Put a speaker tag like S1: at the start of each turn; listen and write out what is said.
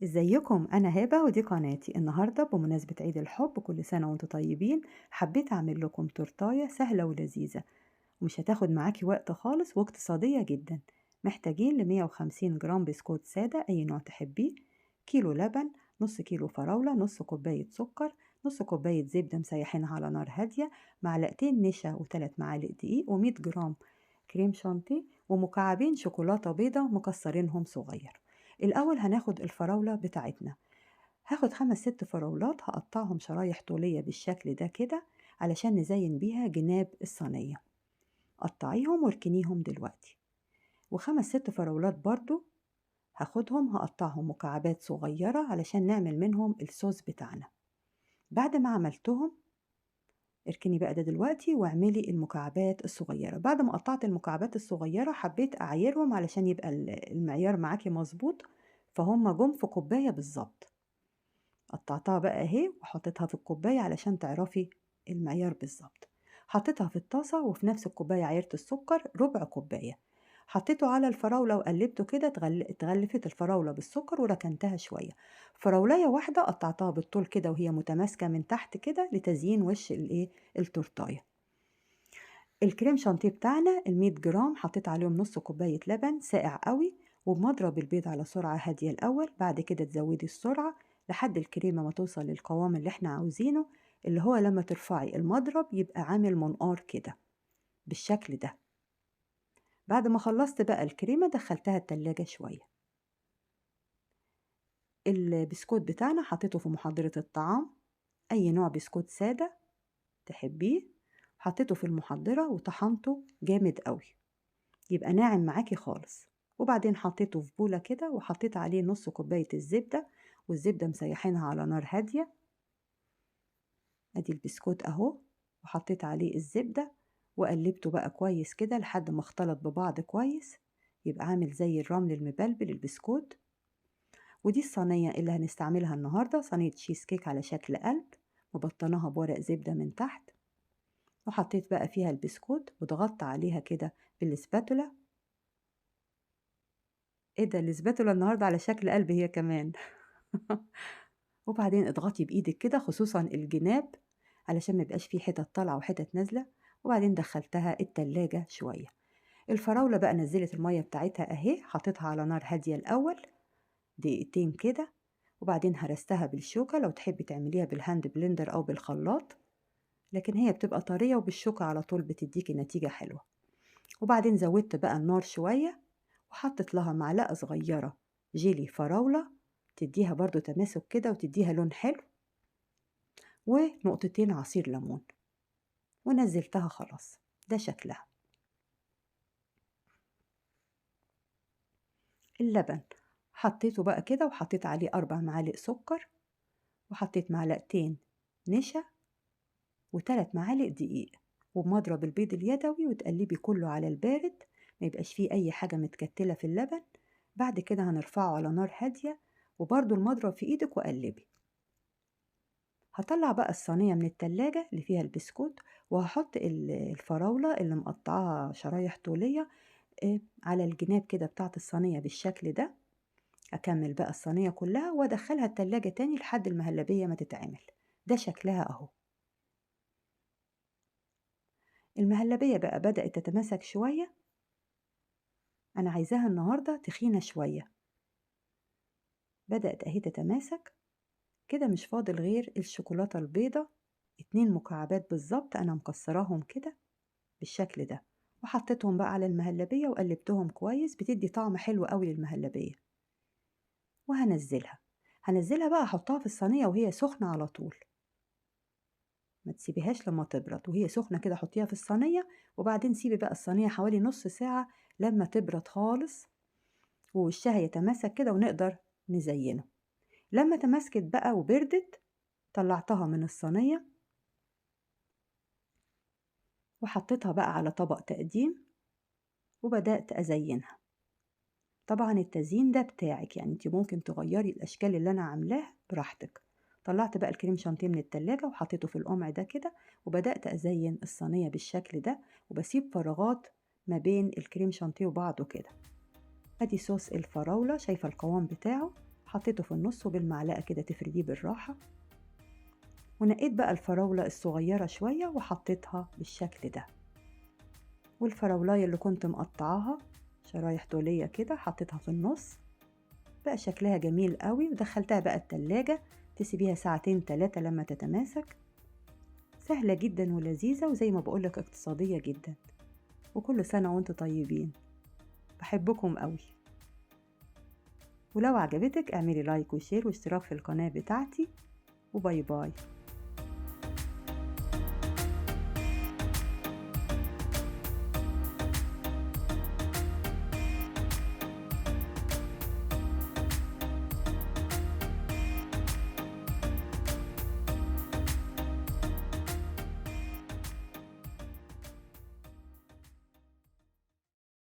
S1: ازيكم؟ انا هبه ودي قناتي. النهارده بمناسبه عيد الحب، كل سنه وانتم طيبين، حبيت اعمل لكم تورتايه سهله ولذيذه ومش هتاخد معاكي وقت خالص واقتصاديه جدا. محتاجين ل 150 جرام بسكوت ساده اي نوع تحبيه، كيلو لبن، نص كيلو فراوله، نص كوبايه سكر، نص كوبايه زبده مسيحينها على نار هاديه، معلقتين نشا وثلاث معالق دقيق، و100 جرام كريم شانتيه، ومكعبين شوكولاته بيضه مكسرينهم صغير. الأول هناخد الفراولة بتاعتنا، هاخد 5 6 فراولات هقطعهم شرايح طولية بالشكل ده كده علشان نزين بيها جناب الصينية. قطعيهم واركنيهم دلوقتي. و5 6 فراولات برضو هاخدهم هقطعهم مكعبات صغيرة علشان نعمل منهم الصوص بتاعنا. بعد ما عملتهم اركني بقى ده دلوقتي واعملي المكعبات الصغيرة. بعد ما قطعت المكعبات الصغيرة حبيت اعايرهم علشان يبقى المعيار معاكي مظبوط، فهم جم في كوباية بالظبط. قطعتها بقى اهي وحطيتها في الكوباية علشان تعرفي المعيار بالظبط. حطيتها في الطاسة وفي نفس الكوباية عايرت السكر ربع كوباية، حطيته على الفراولة وقلبته كده، اتغلفت الفراولة بالسكر وركنتها شوية. فراولاية واحدة قطعتها بالطول كده وهي متماسكة من تحت كده لتزيين وش التورتاية. الكريم شانتيه بتاعنا 100 جرام حطيت عليهم نص كوباية لبن ساقع قوي، وبمضرب البيض على سرعة هادية الأول، بعد كده تزودي السرعة لحد الكريمة ما توصل للقوام اللي احنا عاوزينه، اللي هو لما ترفعي المضرب يبقى عامل منقار كده بالشكل ده. بعد ما خلصت بقى الكريمة دخلتها التلاجة شوية. البسكوت بتاعنا حطيته في محضرة الطعام، أي نوع بسكوت سادة تحبيه، حطيته في المحضرة وطحنته جامد قوي يبقى ناعم معاكي خالص. وبعدين حطيته في بولة كده وحطيت عليه نص كوباية الزبدة، والزبدة مسيحينها على نار هادية. ادي البسكوت اهو، وحطيت عليه الزبدة وقلبته بقى كويس كده لحد ما اختلط ببعض كويس، يبقى عامل زي الرمل المبلبل البسكوت. ودي الصينية اللي هنستعملها النهاردة، صينية تشيز كيك على شكل قلب مبطناها بورق زبدة من تحت، وحطيت بقى فيها البسكوت وضغطت عليها كده بال spatula. ايه ده، ال spatula النهاردة على شكل قلب هي كمان. وبعدين اضغطي بايدك كده خصوصا الجناب علشان ما يبقاش فيه حتت طالعة وحتت نازلة. وبعدين دخلتها التلاجة شوية. الفراولة بقى نزلت المية بتاعتها اهي، حطيتها على نار هادية الأول دقيقتين كده، وبعدين هرستها بالشوكة. لو تحبي تعمليها بال hand blender أو بالخلاط، لكن هي بتبقى طرية وبالشوكة على طول بتديكي نتيجة حلوة. وبعدين زودت بقى النار شوية وحطيت لها معلقة صغيرة جيلي فراولة تديها برضو تماسك كده وتديها لون حلو، ونقطتين عصير ليمون، ونزلتها خلاص. ده شكلها. اللبن حطيته بقى كده وحطيت عليه 4 معالق سكر، وحطيت معلقتين نشا و3 معالق دقيق، وبمضرب البيض اليدوي، وتقلبي كله على البارد ما يبقاش فيه اي حاجة متكتلة في اللبن. بعد كده هنرفعه على نار هادية، وبرده المضرب في ايدك وقلبي. هطلع بقى الصينية من التلاجة اللي فيها البسكوت، وهحط الفراولة اللي مقطعاها شرايح طولية على الجناب كده بتاعت الصينية بالشكل ده. أكمل بقى الصينية كلها وأدخلها التلاجة تاني لحد المهلبية ما تتعمل. ده شكلها أهو. المهلبية بقى بدأت تتماسك شوية، أنا عايزاها النهاردة تخينة شوية. بدأت أهي تتماسك كده، مش فاضل غير الشوكولاتة البيضة 2 مكعبات بالظبط، أنا مكسراهم كده بالشكل ده، وحطيتهم بقى على المهلبية وقلبتهم كويس، بتدي طعم حلو قوي للمهلبية. وهنزلها، هنزلها بقى احطها في الصينية وهي سخنة على طول، ما تسيبيهاش لما تبرد، وهي سخنة كده حطيها في الصينية. وبعدين سيبي بقى الصينية حوالي نص ساعة لما تبرد خالص ووشها يتماسك كده ونقدر نزينه. لما تماسكت بقى وبردت طلعتها من الصينية وحطيتها بقى على طبق تقديم، وبدأت أزينها. طبعا التزيين ده بتاعك، يعني انت ممكن تغيري الأشكال اللي أنا عاملاها براحتك. طلعت بقى الكريم شانتيه من التلاجة وحطيته في القمع ده كده، وبدأت أزين الصينية بالشكل ده، وبسيب فراغات ما بين الكريم شانتيه وبعضه كده. ادي صوص الفراولة، شايفة القوام بتاعه. حطيته في النص وبالمعلقة كده تفرديه بالراحة. ونقيت بقى الفراولة الصغيرة شوية وحطيتها بالشكل ده، والفراولاية اللي كنت مقطعاها شرايح طولية كده حطيتها في النص، بقى شكلها جميل قوي. ودخلتها بقى التلاجة تسيبيها ساعتين 3 لما تتماسك. سهلة جدا ولذيذة، وزي ما بقولك اقتصادية جدا. وكل سنة وانتم طيبين، بحبكم قوي. ولو عجبتك اعملي like و share واشتراك في القناة بتاعتي، و bye bye.